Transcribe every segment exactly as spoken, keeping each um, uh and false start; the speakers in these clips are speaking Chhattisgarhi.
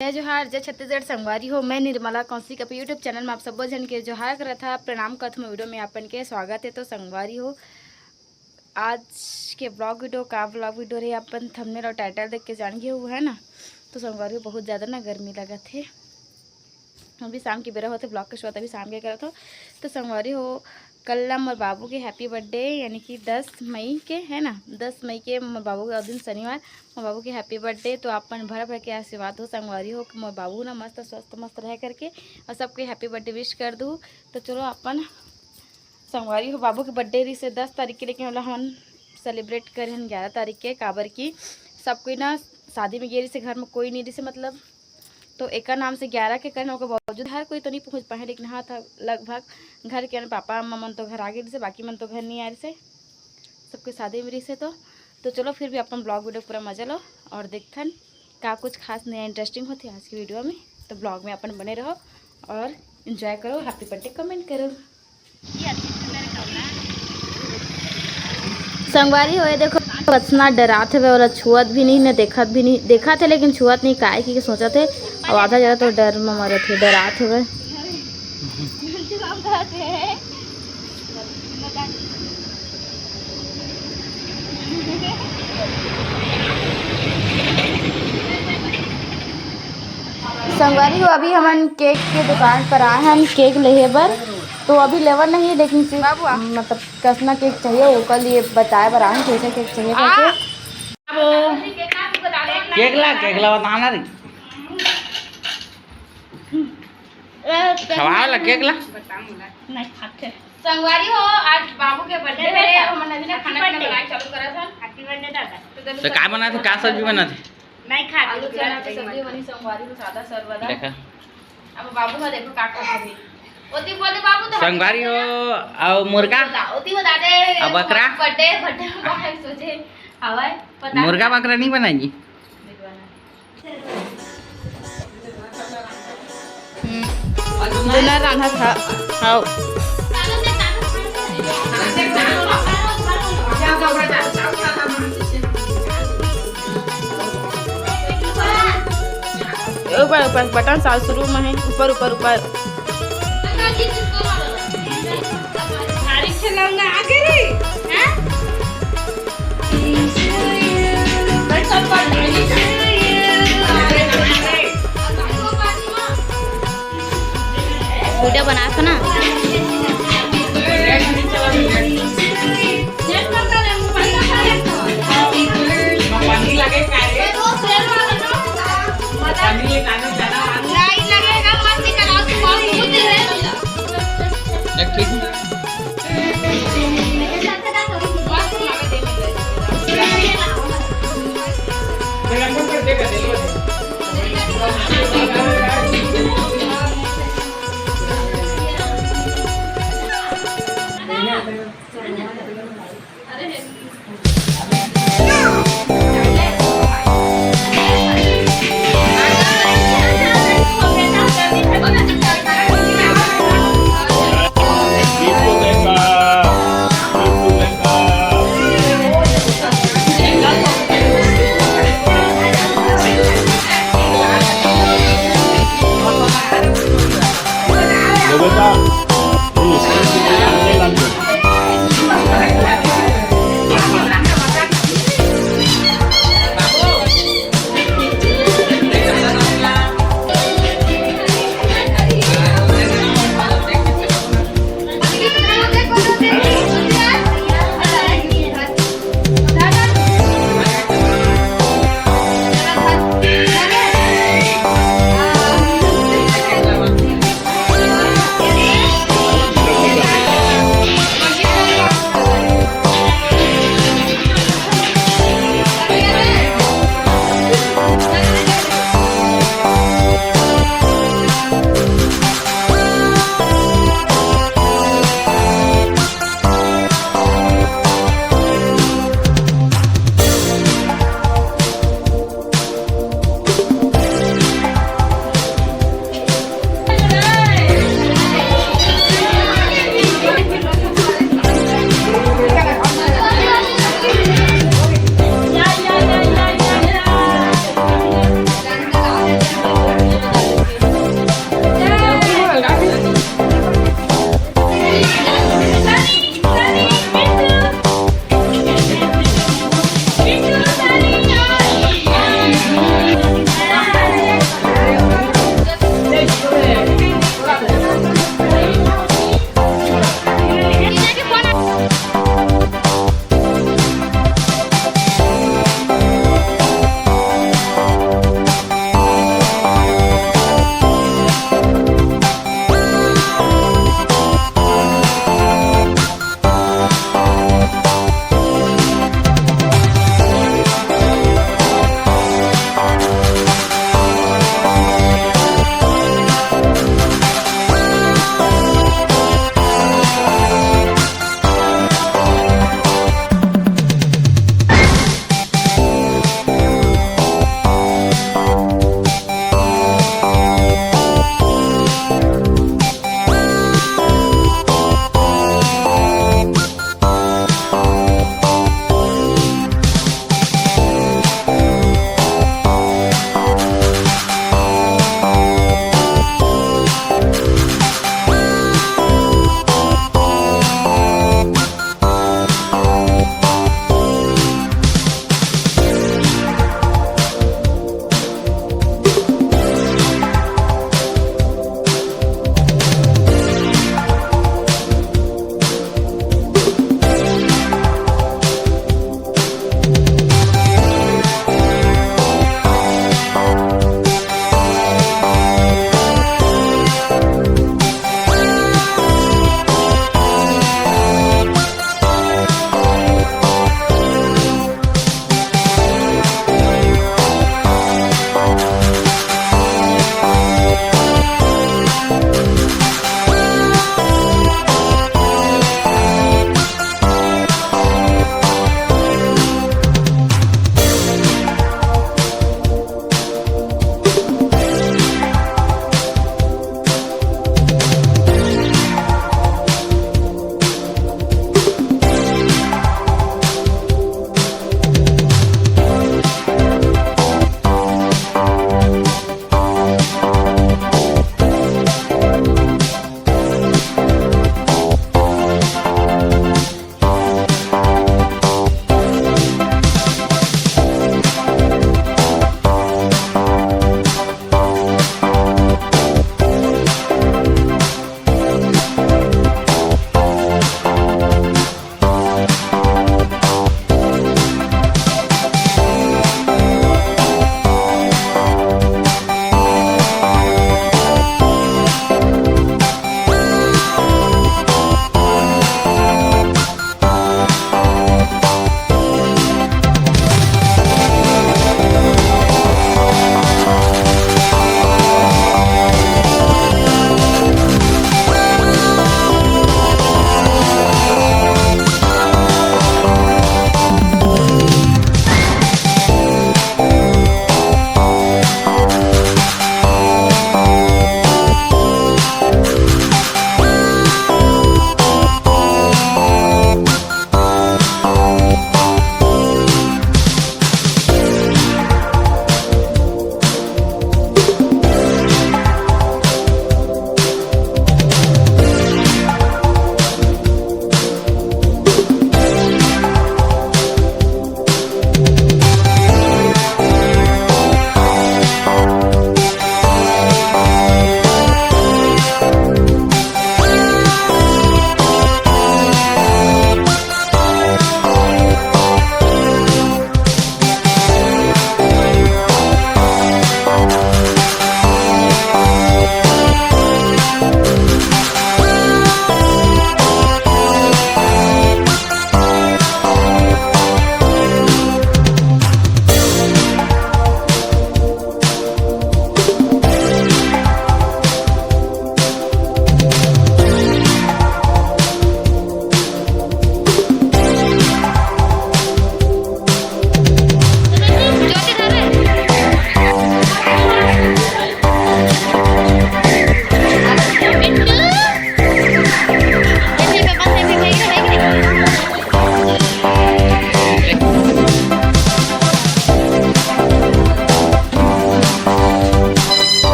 जय जोहार, जय छत्तीसगढ़। संगवारी हो, मैं निर्मला कौशिक अपने YouTube चैनल में आप सब्बो झन के जोहार करत हा, प्रणाम करत हूँ। वीडियो में आपन के स्वागत है। तो संगवारी हो, आज के ब्लॉग वीडियो का ब्लॉग वीडियो रहे, अपन थंबनेल और टाइटल देख के जान गए हो, है ना। तो संगवारी हो, बहुत ज़्यादा ना गर्मी लगत है। अभी शाम के बेरा होथे, ब्लॉग के शुरुआत अभी शाम के करत हो। तो संगवारी हो, कल ला मोर बाबू के हैप्पी बर्थडे, यानी कि दस मई के, है ना, दस मई के मोर बाबू के दिन शनिवार, मोर बाबू के हैप्पी बर्थडे। तो आप मन भरा भर के आशीर्वाद हो संगवारी हो कि मोर बाबू ना मस्त स्वस्थ मस्त रहे करके, और सबके हैप्पी बर्थडे विश कर दू। तो चलो अपन संगवारी हो, बाबू के बर्थडे रहिसे दस तारीख के, लेकिन ओला हमन सेलिब्रेट करे हन ग्यारह तारीख के, काबर कि सब कोई ना शादी में गे रहिसे, घर में कोई नहीं रहिसे, मतलब। तो एकर नाम से ग्यारह के करन, ओकर बावजूद हर कोई तो नहीं पहुँच पाए, लेकिन हाँ था, लगभग घर के पापा अम्मा मन तो घर आ गए रहिसे, बाकी मन तो घर नहीं आ रहिसे, सबके शादी में रहिसे। तो तो चलो, फिर भी अपन ब्लॉग वीडियो पूरा मजा लो और देखथन का कुछ खास नया इंटरेस्टिंग होथे आज की वीडियो में। तो ब्लॉग में अपन बने रहो और एंजॉय करो, हैप्पी बर्थडे कमेंट करो। संगवारी हो, ये देखो, कतना डरात हवे, ओला छुअत भी नहीं, न देखत भी नहीं, देखत है लेकिन छुअत नहीं, काहे कि सोचत है, अब आधा जरा तो डर में मरत है, डरात हवे। संगवारी हो, अभी हमन केक के दुकान पर आए हन केक लेहे बर। तो अभी लेवन नहीं, लेकिन सिर्फ बाबू आ। मतलब कसना केक चाहिए, ओकर लिए बताए बर आए हन कैसे केक चाहिए आ। करके। केक ला, केक ला बताना रे। खवा ला केक ला। नहीं खाते। संगवारी हो, आज बाबू के बर्थडे है, हमन अभी ना खाना पीना बनाए चालू करत हन। हैप्पी बर्थडे दादा। तो का बनाथे, का सब्जी बनाथे? नहीं खाते, आलू चना के सब्जी बनी संगवारी हो, सादा सरवादा। देखा। अब बाबू का देखो का खाते हैं। ओती बोले बाबू तो संगवारी हो, आओ मुर्गा। ओती बता दे। अब बकरा। बर्थडे, बर्थडे बाहर सोचे हवाए। पता मुर्गा बकरा नहीं बनाएगी। दुल्हा रान्हा था। हाओ। ऊपर, ऊपर, बटन साल शुरू में है, ऊपर, ऊपर, ऊपर। भारी छलौना आगे रे, हैं? वीडियो बनात हो ना।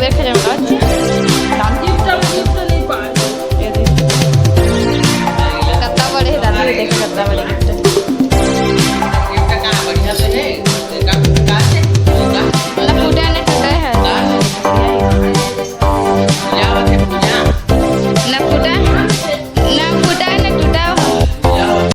देखे जाओ आज। दाम gift, gift तो नहीं पाए। ये दे। कत्ता बड़े हे दादा, ये देखे कत्ता बड़े gift।